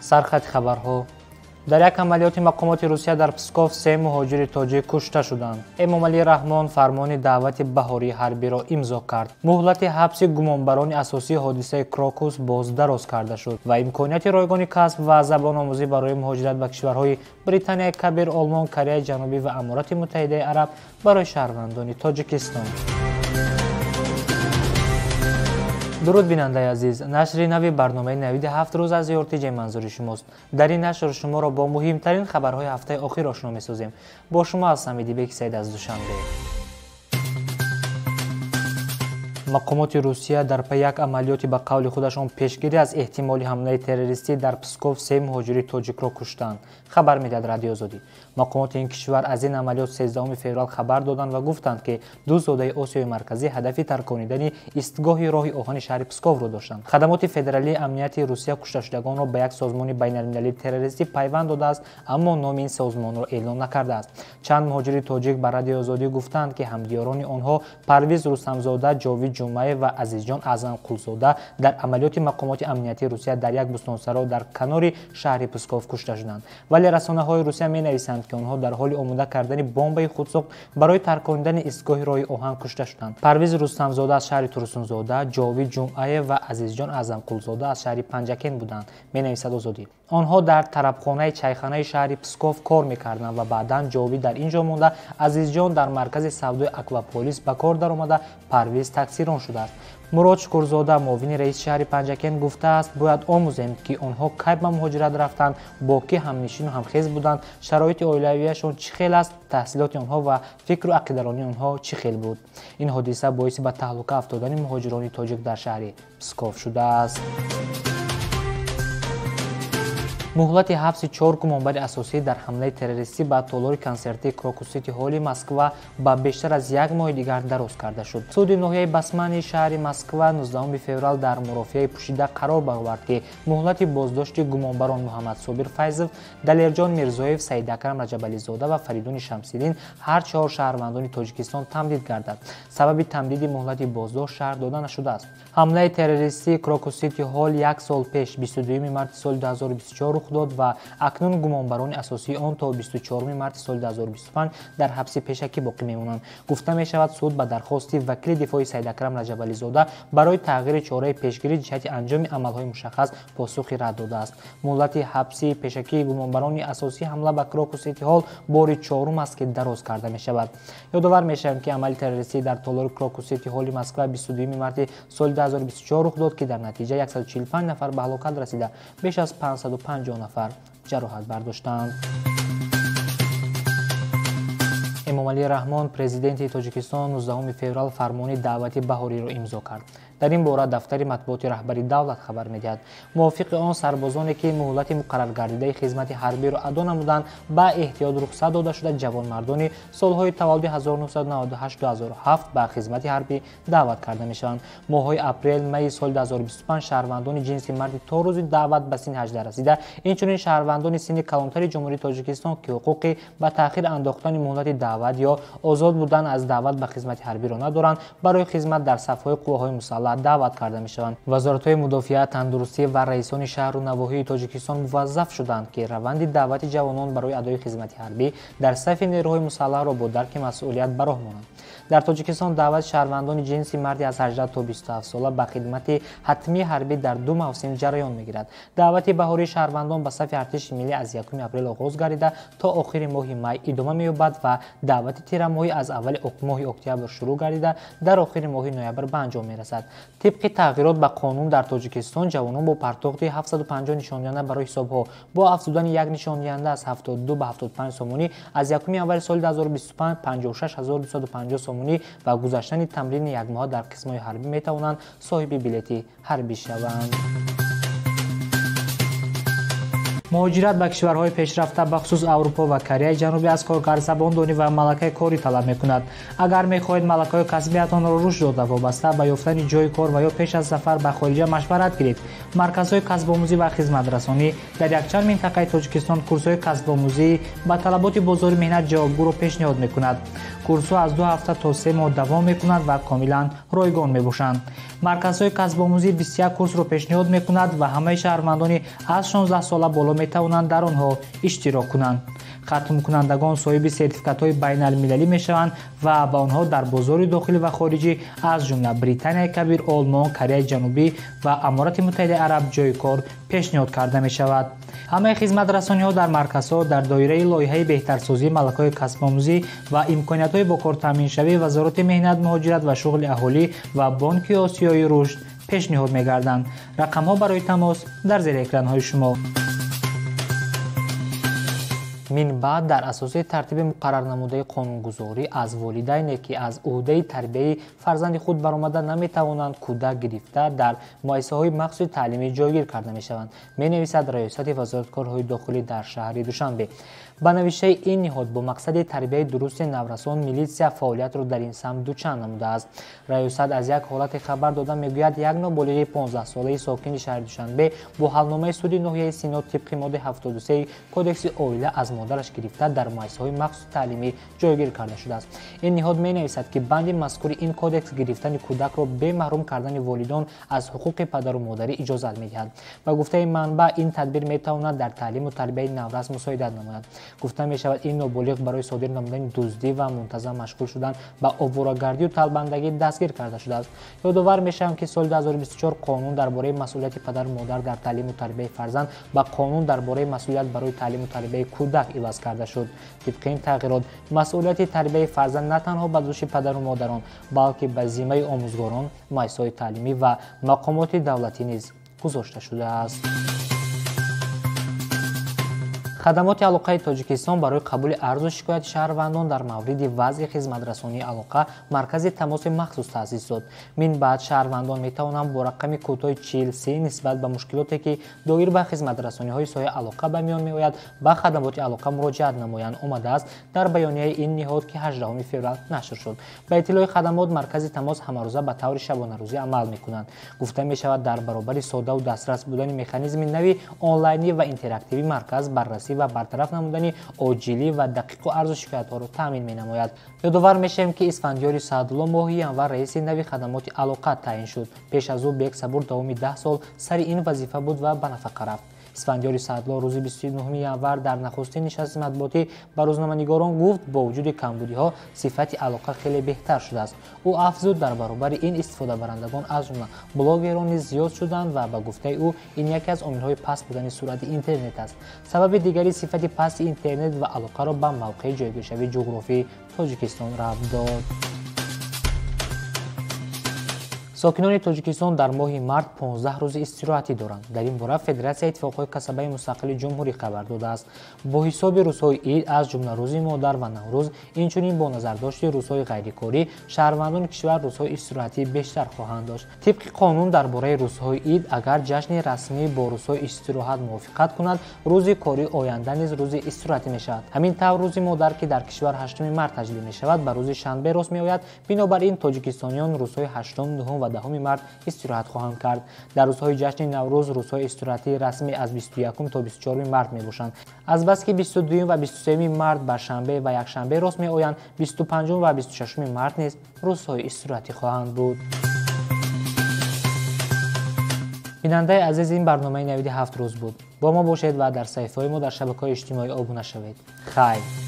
Сархати хабарҳо. Дар як амалиёти мақомоти Русия дар Псков се муҳоҷири тоҷик кушта шуданд. Эмомалӣ Раҳмон фармони даъвати баҳории ҳарбиро имзо кард. Муҳлати ҳабси гумонбарони асосии ҳодисаи Крокус боз дароз карда шуд ва имконияти ройгони касб ва забономӯзӣ барои муҳоҷират ба кишварҳои Британияи Кабир, Олмон, Кореяи Ҷанубӣ ва Аморати Муттаҳидаи Араб барои шаҳрвандони Тоҷикистон. Дуруд, бинандаи азиз. Нашри нави барномаи навиди 7 рӯз аз РТЖ манзури шумост. Дар ин нашр шуморо бо муҳимтарин хабарҳои ҳафтаи охир ошно месозем. Бо шумо ҳастам Идибек Саид аз Душанбе. Мақомоти Русия дар пай як амалиёти ба қавли худашон пешгирӣ аз эҳтимоли ҳамлаи террористӣ дар Псков се муҳоҷири тоҷикро куштанд, хабар медиҳад Радиои Озодӣ. Мақомоти ин кишвар аз ин амалиёт 13 феврал хабар доданд ва гуфтанд, ки ду зодаи Осиёи Марказӣ ҳадафи тарконидани истгоҳи роҳи оҳани шаҳри Псковро доштанд. Хадамоти федералии амнияти Русия кушташудагонро ба як созмони байналмилалии террористӣ пайванд додааст, аммо номи ин созмонро эълон накардааст. Чанд муҳоҷири тоҷик ба Радиои Озодӣ гуфтанд, ки ҳамдиёрони онҳо Парвиз Рустамзода, Ҷовид Ҷумъаев ва Азизҷон Аъзамқулзода дар амалиёти мақомоти амниятии Русия дар як бӯстонсаро дар канори шаҳри Псков кушта шуданд. Вале расонаҳои Русия менависанд, ки онҳо дар ҳоли омода кардани бомбаи худсохт барои тарконидани истгоҳи роҳи оҳан кушта шуданд. Парвиз Рустамзода аз шаҳри Турсунзода, Ҷовид Ҷумъаев ва Азизҷон Аъзамқулзода аз шаҳри Панҷакент буданд, менависад Озодӣ. Онҳо дар тарабхонаи чайханаи шаҳри Псков кор мекарданд ва баъдан Ҷовид дар ин ҷо монда, Азизҷон дар маркази савдои Акваполис ба кор даромада, Парвиз таксирон шудааст. Мурод Шукурзода, муовини раиси шаҳри Панҷакент, гуфтааст, бояд омӯзем, ки онҳо кай ба муҳоҷират рафтанд, бо кӣ ҳамнишину ҳамхез буданд, шароити оилавияшон чӣ хел аст, таҳсилоти онҳо ва фикру ақидаронии онҳо чӣ хел буд. Ин ҳодиса боиси ба таҳлука афтодани муҳоҷирони тоҷик дар шаҳри Псков шудааст. Муҳлати ҳабси 4 гумонбари асосӣ дар ҳамлаи террористӣ ба толори консертии Крокус Сити Ҳоли Москва ба бештар аз як моҳи дигар дароз карда шуд. Суди ноҳияи Басмани шаҳри Москва 19 феврал дар мурофиаи пӯшида қарор баровард, ки муҳлати боздошти гумонбарон Муҳаммадсобир Файзов, Далерҷон Мирзоев, Саидакрам Раҷабализода ва Фаридуни Шамсиддин, ҳар чор шаҳрвандони Тоҷикистон, тамдид гардад. Сабаби тамдиди муҳлати боздошт шарҳ дода нашудааст. Ҳамлаи террористии Крокус Сити Ҳол як сол пеш, 22 марти соли 2024 рух дод ва акнун гумонбарони асосии он то 24 марти соли 2025 дар ҳабси пешакӣ боқӣ мемонанд. Гуфта мешавад, суд ба дархости вакили дифои Саидакрам Раҷабализода барои тағйири чораи пешгирӣ ҷиҳати анҷоми амалҳои мушаххас посухи рад додааст. Муҳлати ҳабси пешакии гумонбарони асосии ҳамла ба Крокус Сити Ҳол бори чорум аст, ки дароз карда мешавад. Ёдовар мешавем, ки амали террористӣ дар толори Крокус Сити Ҳоли Москва 22 марти соли 2024 рух дод, ки дар натиҷа 145 нафар ба ҳалокат расида, беш аз 550 нафар ҷароҳат бардоштанд. Эмомалӣ Раҳмон, президенти Тоҷикистон, 19 феврал фармони даъвати баҳориро имзо кард. Дар ин бора дафтари матбуоти раҳбари давлат хабар медиҳад. Мувофиқи он, сарбозоне, ки муҳлати муқарраргардидаи хизмати ҳарбиро адо намуданд, ба эҳтиёт рухсат дода шуда, ҷавонмардони солҳои таваллуди 1998-2007 ба хизмати ҳарбӣ даъват карда мешаванд. Моҳҳои апрел, майи соли 2025 шаҳрвандони ҷинси марди то рӯзи даъват ба синни 18 расида, инчунин шаҳрвандони синни калонтари Ҷумҳурии Тоҷикистон, ки ҳуқуқи ба таъхир андохтани муҳлати даъват ё озод будан аз даъват ба хизмати ҳарбиро надоранд, барои хизмат дар сафҳои қувваҳои мусаллаҳ даъват карда мешаванд. Вазоратҳои мудофиа, тандурустӣ ва раисони шаҳру навоҳии Тоҷикистон муваззаф шуданд, ки раванди даъвати ҷавонон барои адои хизмати ҳарбӣ дар сафи нерӯҳои мусаллаҳро бо дарки масъулият ба роҳ монанд. Дар Тоҷикистон даъвати шаҳрвандони ҷинси марди аз 18 то 27 сола ба хидмати ҳатмии ҳарбӣ дар ду мавсим ҷараён мегирад. Даъвати баҳории шаҳрвандон ба сафи артиши миллӣ аз 1 апрел оғоз гардида, то охири моҳи май идома меёбад ва даъвати тирамоҳӣ аз аввали моҳи октябр шурӯъ гардида, дар охири моҳи ноябр ба анҷом мерасад. Тибқи тағйирот ба қонун дар Тоҷикистон ҷавонон бо партохти 750 нишондиҳанда барои ҳисобҳо бо афзудани як нишондиҳанда аз 72 ба 75 сомонӣ аз 1 январи соли 2025 56250 сомонӣ ва гузаштани тамрини якмоҳа дар қисмҳои ҳарбӣ метавонанд соҳиби билети ҳарбӣ шаванд. Муҳоҷират ба кишварҳои пешрафта, бахусус Аврупо ва Кореяи Ҷанубӣ, аз коргар забондонӣ ва малакаи корӣ талаб мекунад. Агар мехоҳед малакаҳои касбиятонро рушд дода, вобаста ба ёфтани ҷойи кор ва ё пеш аз сафар ба хориҷа машварат гиред. Марказҳои касбомӯзӣ ва хизматрасонӣ дар якчанд минтақаи Тоҷикистон курсҳои касбомӯзӣ ба талаботи бозори меҳнат ҷавобгӯро пешниҳод мекунад. Курсҳо аз 2 ҳафта то 3 моҳ давом мекунанд ва комилан ройгон мебошанд. Марказҳои касбомӯзӣ 21 курсро пешниҳод мекунад ва ҳамаи шаҳрвандони аз 16 сола боло метавонанд дар онҳо иштирок кунанд. Хатмкунандагон соҳиби сертификатҳои байналмилалӣ мешаванд ва ба онҳо дар бозори дохилӣ ва хориҷӣ аз ҷумла Британияи Кабир, Олмон, Кореяи Ҷанубӣ ва Аморати Муттаҳидаи Араб ҷойи кор пешниҳод карда мешавад. Ҳамаи хизматрасониҳо дар марказҳо дар доираи лоиҳаи беҳтарсозии малакаҳои касбомӯзӣ ва имкониятҳои бо кор таъминшавии Вазорати меҳнат, муҳоҷират ва шуғли аҳолӣ ва Бонки Осиёи Рушд пешниҳод мегарданд. Рақамҳо барои тамос дар зери экранҳои шумо. Минбаъд дар асоси тартиби муқаррарнамудаи қонунгузорӣ аз волидайне, ки аз ӯҳдаи тарбияи фарзанди худ баромада наметавонанд, кӯдак гирифта дар муассисаҳои махсуси таълимӣ ҷойгир карда мешаванд, менависад Раёсати Вазорати корҳои дохилӣ дар шаҳри Душанбе. Ба навиштаи ин ниҳод, бо мақсади тарбияи дурусти наврасон милитсия фаъолиятро дар ин самт дучанд намудааст. Раёсат аз як ҳолате хабар дода мегӯяд, як ноболиғи 15-солаи сокини шаҳри Душанбе бо ҳалномаи суди ноҳияи Сино тибқи моддаи 73 Кодекси оила аз модараш гирифта дар муассисаҳои махсуси таълимӣ ҷойгир карда шудааст. Ин ниҳод менависад, ки банди мазкури ин кодекс гирифтани кӯдакро бе маҳрум кардани волидон аз ҳуқуқи падару модарӣ иҷозат медиҳад. Ба гуфтаи манбаъ, ин тадбир метавонад дар таълиму тарбияи наврас мусоидат намояд. Гуфта мешавад, ин ноболиғ барои содир намудани дуздӣ ва мунтазам машғул шудан ба овворагардию талбандагӣ дастгир карда шудааст. Ёдовар мешавам, ки соли 2024 қонун дар бораи масъулияти падару модар дар таълиму тарбияи фарзанд ба қонун дар бораи масъулият барои таълиму тарбияи кӯдак иваз карда шуд. Тибқи ин тағйирот, масъулияти тарбияи фарзанд на танҳо ба дӯши падару модарон, балки ба зиммаи омӯзгорон, муассисаҳои таълимӣ ва мақомоти давлатӣ низ гузошта шудааст. Хадамоти алоқаи Тоҷикистон барои қабули арзу шикояти шаҳрвандон дар мавриди вазъи хизматрасонии алоқа маркази тамоси махсус таъсис дод. Минбаъд шаҳрвандон метавонанд бо рақами кӯтоҳи 43 нисбат ба мушкилоте, ки доир ба хизматрасониҳои соҳаи алоқа ба миён меояд, ба хадамоти алоқа муроҷиат намоянд, омадааст дар баёнияи ин ниҳод, ки 18 феврал нашр шуд. Ба иттилои хадамот, маркази тамос ҳамарӯза ба таври шабонарӯзӣ амал мекунанд. Гуфта мешавад, дар баробари соддаву дастрас будани механизми нави онлайнӣ ва интерактивӣ марказ баррасӣ ва бартараф намудани оҷилӣ ва дақиқу арзу шикоятҳоро таъмин менамояд. Ёдовар мешавем, ки Исфандиёри Саъдулло моҳи январ раиси нави хадамоти алоқа таъин шуд. Пеш аз ӯ Бек Сабур давоми 10 сол сари ин вазифа буд ва ба нафақа рафт. Исфандиёри Саъдулло рӯзи 29 январ дар нахустин нишасти матбуотӣ ба рӯзноманигорон гуфт, бо вуҷуди камбудиҳо сифати алоқа хеле беҳтар шудааст. Ӯ афзуд, дар баробари ин истифодабарандагон аз ҷумла блогерон низ зиёд шуданд ва ба гуфтаи ӯ ин яке аз омилҳои паст будани суръати интернет аст. Сабаби дигари сифати пасти интернет ва алоқаро ба мавқеи ҷойгиршавии ҷуғрофии Тоҷикистон рабт дод. Сокинони Тоҷикистон дар моҳи март 15 рӯзи истироҳатӣ доранд. Дар ин бора Федератсияи иттифоқҳои касабаи мустақили ҷумҳурӣ хабар додааст. Бо ҳисоби рӯзҳои ид, аз ҷумла рӯзи модар ва Наврӯз, инчунин бо назардошти рӯзҳои ғайрикорӣ, шаҳрвандони кишвар рӯзҳои истироҳатӣ бештар хоҳанд дошт. Тибқи қонун дар бораи рӯзҳои ид, агар ҷашни расмӣ бо рӯзҳои истироҳат мувофиқат кунад, рӯзи кории оянда низ рӯзи истироҳатӣ мешавад. Ҳамин тавр, рӯзи модар, ки дар кишвар 8 март таҷлил мешавад, ба рӯзи шанбе рост меояд. Бинобар ин тоҷикистониён рӯзҳои 8, 9 ва 10 март истироҳат хоҳанд кард. Дар рӯзҳои ҷашни Наврӯз рӯзҳои истироҳатии расмӣ аз 21 то 24 март мебошанд. Азбаски 22 ва 23 март ба шанбе ва якшанбе рост меоянд, 25 ва 26 март низ рӯзҳои истироҳатӣ хоҳанд буд. Бинандаи азиз, ин барномаи навиди 7 рӯз буд. Бо мо бошед ва дар саҳифаҳои мо дар шабакаҳои иҷтимоӣ обуна шавед. Хайр!